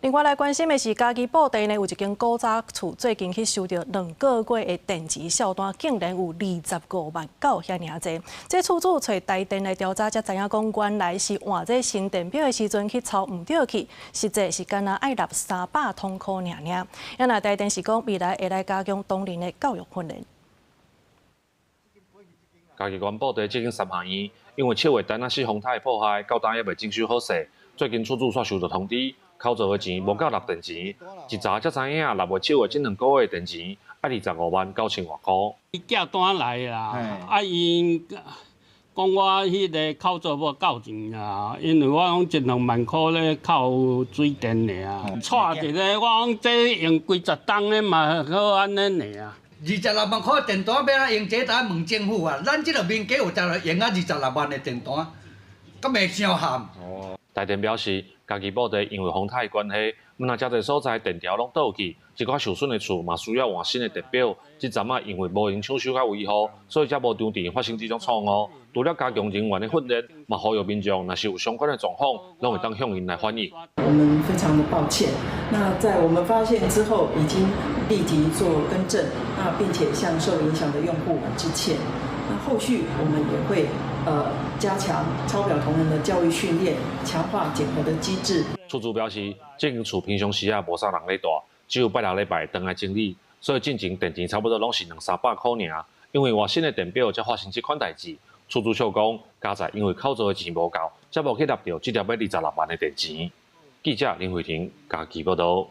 另外來關心的是，嘉義布袋呢有一間古早厝，最近去收著2個月的電錢數單，竟然有25萬九遐爾濟。這厝主揣台電來調查，才知影講原來是換這新電表的時陣去抄毋著去，實際是干焦愛納300通箍爾爾。啊若台電是講未來會來加強同仁的教育訓練。嘉義縣布袋這間三合院，因為七月單仔四風颱破壞，到今猶未整修好勢。最近厝主煞收到通知，扣槽的錢無夠納電錢，一查才知影六月、七月這2個月的電錢愛25萬9千外箍。伊寄單來啦，啊𪜶講我彼个扣槽無夠錢啦，因為我講一兩萬箍咧扣水電爾，掣一个我講這用幾十冬的嘛好按呢爾。26萬箍電單欲按怎用？這得問政府啊！咱這个民家有才用啊二十六萬的電單，敢會傷譀？台電表示，嘉義布袋因為風颱關係，毋但遮濟所在電條攏倒去，一寡受損的厝嘛需要換新的電表。這陣仔因為無閒搶修佮維護，所以才無當地發生這種錯誤。除了加強人員的訓練，嘛呼籲民眾，若是有相關的狀況，攏會當向𪜶來反映。我們非常的抱歉。那在我們發現之後，已經立即做更正，那並且向受影響的用戶致歉。那後續我們也會加強抄表同仁的教育訓練，強化檢核的機制。厝主表示，這間厝平常時啊無啥人咧蹛，只有拜六禮拜轉來整理，所以進前電錢差不多攏是兩三百箍爾。因為換新的電表才發生這款代誌。厝主笑講，佳哉因為扣槽的錢無夠，才無去納著這粒欲26萬的電錢。記者林慧婷嘉義報道。